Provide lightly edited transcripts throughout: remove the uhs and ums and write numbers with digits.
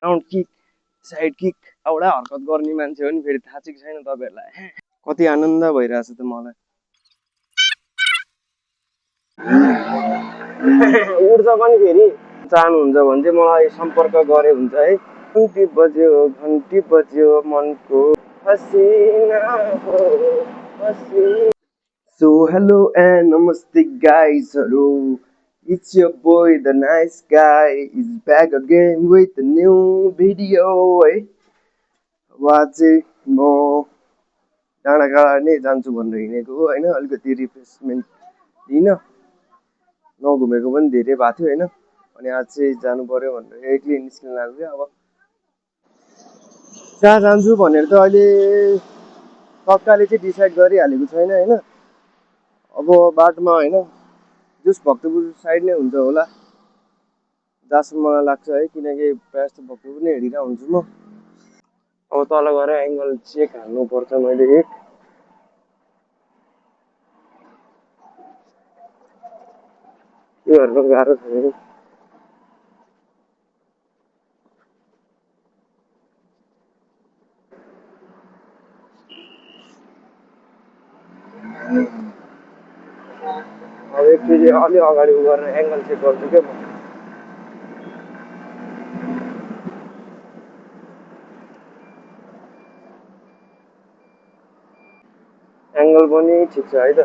Round kick side kick एउटा हरकत गर्ने मान्छे हो नि फेरि थाहा छ कि छैन तपाईँहरूलाई कति आनन्द भइरहेछ त मलाई उड्छ पनि फेरि चाहनुहुन्छ भने चाहिँ मलाई सम्पर्क गरे हुन्छ है घन्टी बज्यो मनको हसिना हो Hasina So hello and namaste guys, hello. It's your boy the nice guy is back again with a new video है अब चाहिँ म डाँडाकाँडा नै जान्छु भनेर हिँडेको हो होइन अलिकति रिफ्रेसमेन्ट लिन नघुमेको पनि धेरै भएको थियो होइन अनि आज चाहिँ जानु पर्यो भनेर एक्लै निस्किन लाग्यो क्या अब कहाँ जान्छु भनेर त अहिले तत्कालै चाहिँ डिसाइड गरिहालेको छैन होइन अब बाटोमा होइन जस भक्तपुर साइड नै हुन्छ होला जहाँसम्म मलाई लाग्छ है किनकि प्रायः जस्तो भक्तपुर नै हिँडिरहेको हुन्छु म अब तल गएर एङ्गल चेक हाल्नुपर्छ मैले एक त्योहरू गाह्रो छ फेरि अब एकचोटि अलि अगाडि उ गरेर एङ्गल चेक गर्छु क्या म एङ्गल पनि ठिक छ है त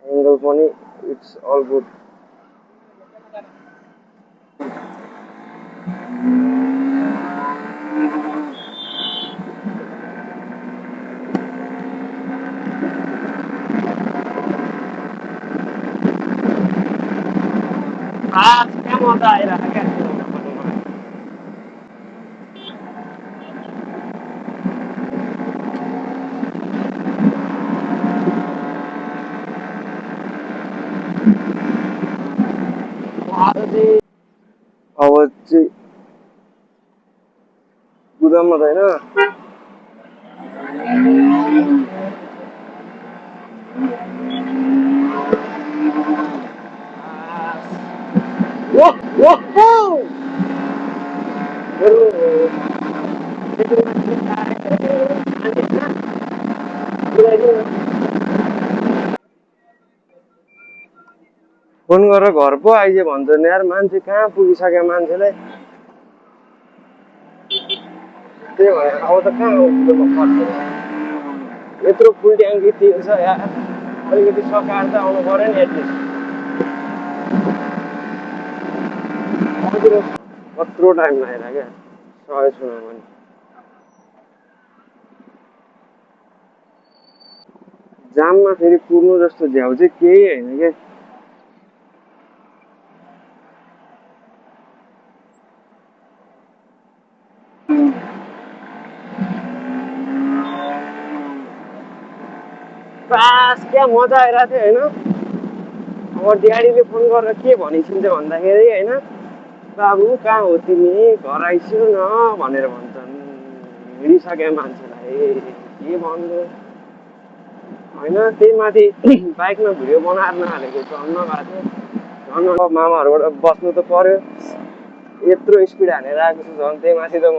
एङ्गल पनि इट्स अल गुड आज क्या मजा आइरहेको क्या आज चाहिँ अब चाहिँ गुदाममा त होइन फोन गरेर घर पो आइज भन्छन् यार मान्छे कहाँ पुगिसक्यो मान्छेलाई त्यही भएर अब त कहाँ आउँछ यत्रो फुल ट्याङ्की तेल छ यार अलिकति सकाएर त आउनु पऱ्यो नि एटलिस्ट कत्रो टाइम लागेर क्या सय सुनाउ भने जाममा फेरि कुर्नु जस्तो झ्याउ चाहिँ केही होइन क्या बास क्या मजा आइरहेको थियो होइन अब ड्याडीले फोन गरेर के भनिसिन्छ भन्दाखेरि होइन बाबु कहाँ हो तिमी घर आइस्यौ न भनेर भन्छन् हिँडिसक्यो मान्छेलाई के भन्नु होइन त्यही माथि बाइकमा भिडियो बनाएर नहालेको झन् भएको थियो झन् मामाहरूबाट बस्नु त पर्यो यत्रो स्पिड हानेर आएको छु झन् त्यही माथि त म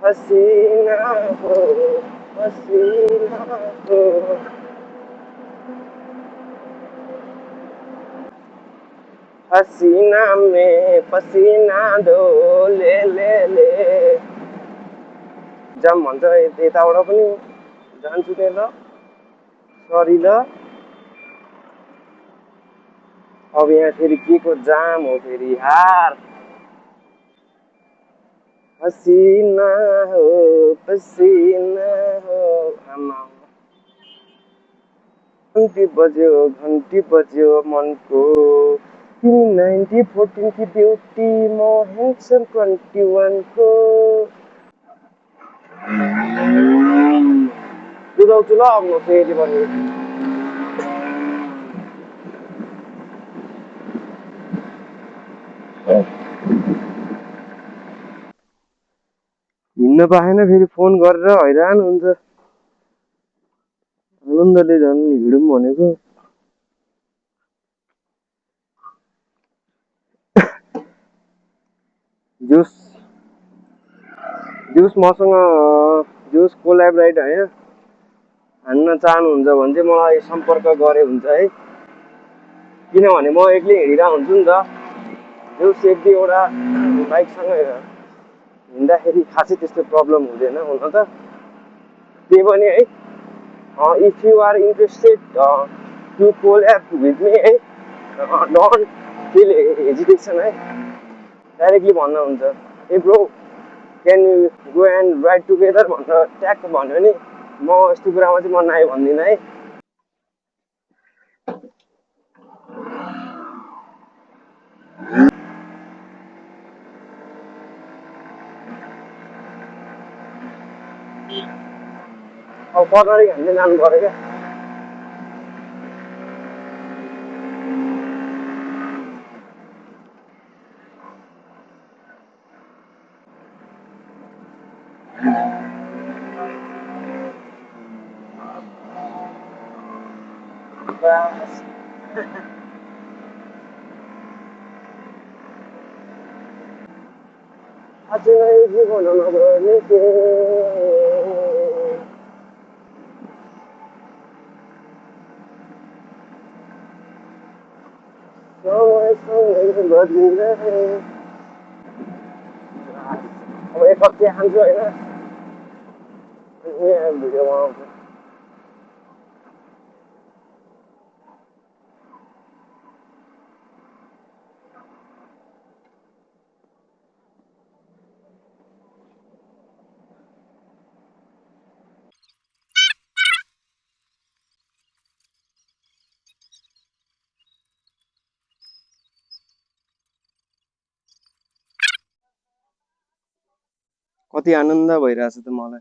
हसिना हो हसिना हो हसीना में पसीना दो ले जाम भन्छ यताबाट पनि जान्छु त्यही ल सरी ल अब यहाँ फेरि के को जाम हो फेरि यार हसीना हो पसीना हो आमा घन्टी बज्यो मनको तिमी 9014 की ब्युटी म ह्यान्डसम 21 को बुझाउँछु ल अब म फेरि पनि हिँड्न पाएन फेरि फोन गरेर हैरान हुन्छ आनन्दले झन् हिँडौँ भनेको। जुस मसँग जुस कोल्याबरेट होइन हान्न चाहनुहुन्छ भने चाहिँ मलाई सम्पर्क गरे हुन्छ है। किनभने म एक्लै हिँडिरहेको हुन्छु नि त। जुस एक दुईवटा बाइकसँग हिँड्दाखेरि खासै त्यस्तो प्रब्लम हुँदैन हुन त। त्यही पनि है if you are interested to collab with me है डोन्ट फिल हेजिटेसन है, डाइरेक्टली भन्नु हुन्छ ए bro can you go and ride together भनेर ट्याक्क भन्यो भने म यस्तो कुरामा चाहिँ म नाइ भन्दिनँ है। अब पछाडि हामीले जानु पऱ्यो क्या। अझै जीवन नगर्ने के समयसँगै बदलिरहे। अब एक कप चिया खान्छु होइन भिडियो बनाउँछु। कति आनन्द भइरहेछ त मलाई,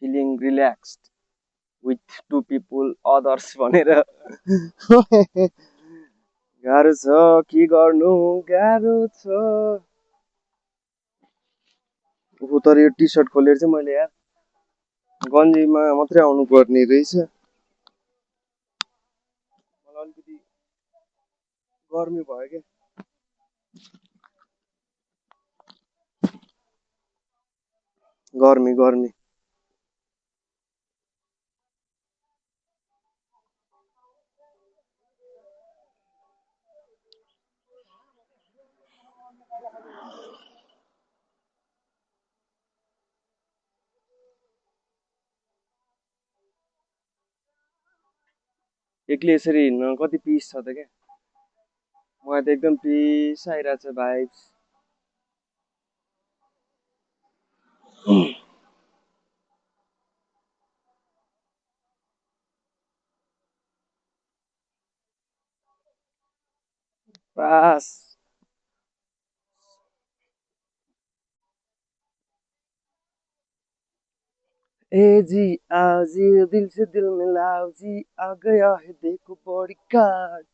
feeling relaxed with two people others भनेर। गाह्रो छ के गर्नु गाह्रो छ। तर यो टी सर्ट खोलेर चाहिँ मैले यार गन्जीमा मात्रै आउनु पर्ने रहेछ। मलाई अलिकति गर्मी भयो क्या। गर्मी एक्लै यसरी हिँड्न कति पिस छ त क्या। मलाई त एकदम पिस आइरहेछ भाइब्स। पास ए जी आओ जी दिल से दिल मिलाओ जी आ गया है देखो बॉडीगार्ड।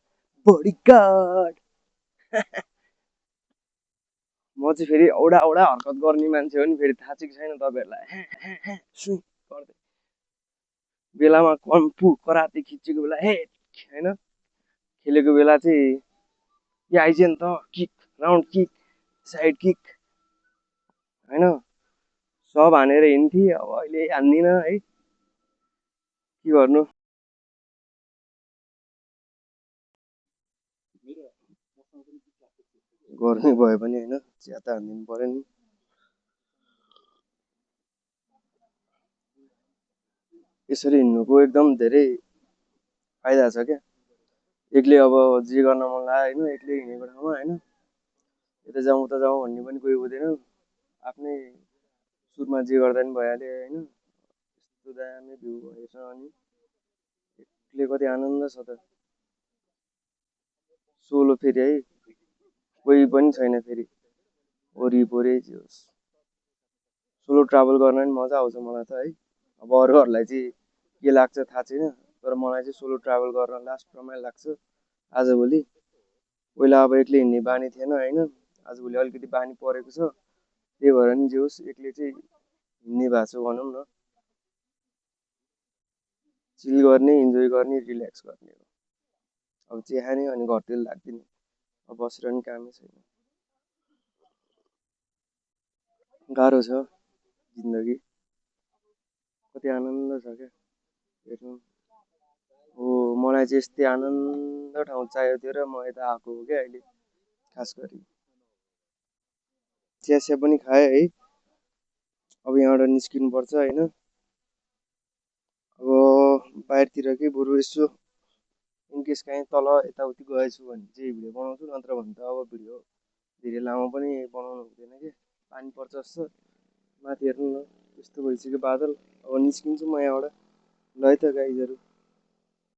म चाहिँ फेरि औडा हरकत गर्ने मान्छे हो नि, फेरि थाहा छ कि छैन तपाईँहरूलाई। सुई गर्दै बेलामा कम्फु कराते खिचेको बेला हे होइन खेलेको बेला चाहिँ यो आइज नि त kick round kick side kick होइन सब हानेर हिँड्थेँ। अब अहिले हान्दिनँ है, के गर्नु। गर्मी भयो भने होइन चिया त हानिदिनु पर्यो नि। यसरी हिँड्नुको एकदम धेरै फाइदा छ क्या। एक्लै अब जे गर्न मन लाग्यो होइन एक्लै हिँडेको ठाउँमा होइन यता जाउँ उता जाउँ भन्ने पनि कोही हुँदैन। आफ्नै सुरमा जे गर्दा पनि भइहाल्यो होइन। यस्तो दामी भ्यू भएछ अनि एक्लै कति आनन्द छ त। सोलो फेरि है कोही पनि छैन फेरि वरिपरि जे होस्। सोलो ट्राभल गर्न पनि मजा आउँछ मलाई त है। अब अरूहरूलाई चाहिँ के लाग्छ थाहा छैन, तर मलाई चाहिँ सोलो ट्राभल गर्न लास्ट रमाइलो लाग्छ आजभोलि। पहिला अब एक्लै हिँड्ने बानी थिएन होइन, आजभोलि अलिकति बानी परेको छ। त्यही भएर नि जे होस् एक्लै चाहिँ हिँड्ने भएको छ भनौँ न, चिल गर्ने, इन्जोय गर्ने, रिल्याक्स गर्ने हो। अब चिया खाने अनि घरतिर लाग्दिने, अब बसेर नि कामै छैन। गाह्रो छ जिन्दगी, कति आनन्द छ क्या हेर्नु। हो मलाई चाहिँ यस्तै आनन्द ठाउँ चाहिएको थियो र म यता आएको हो क्या अहिले। खास गरी चिया सिया पनि खाएँ है, अब यहाँबाट निस्किनु पर्छ होइन। अब बाहिरतिर के बरु यसो इनकेस काहीँ तल यताउति गएछु भने चाहिँ भिडियो बनाउँछु, नत्र भने त अब भिडियो धेरै लामो पनि बनाउनु हुँदैन कि, पानी पर्छ जस्तो माथि हेर्नु न, यस्तो भइसक्यो बादल। अब निस्किन्छु म यहाँबाट, ल है त गाइजहरू।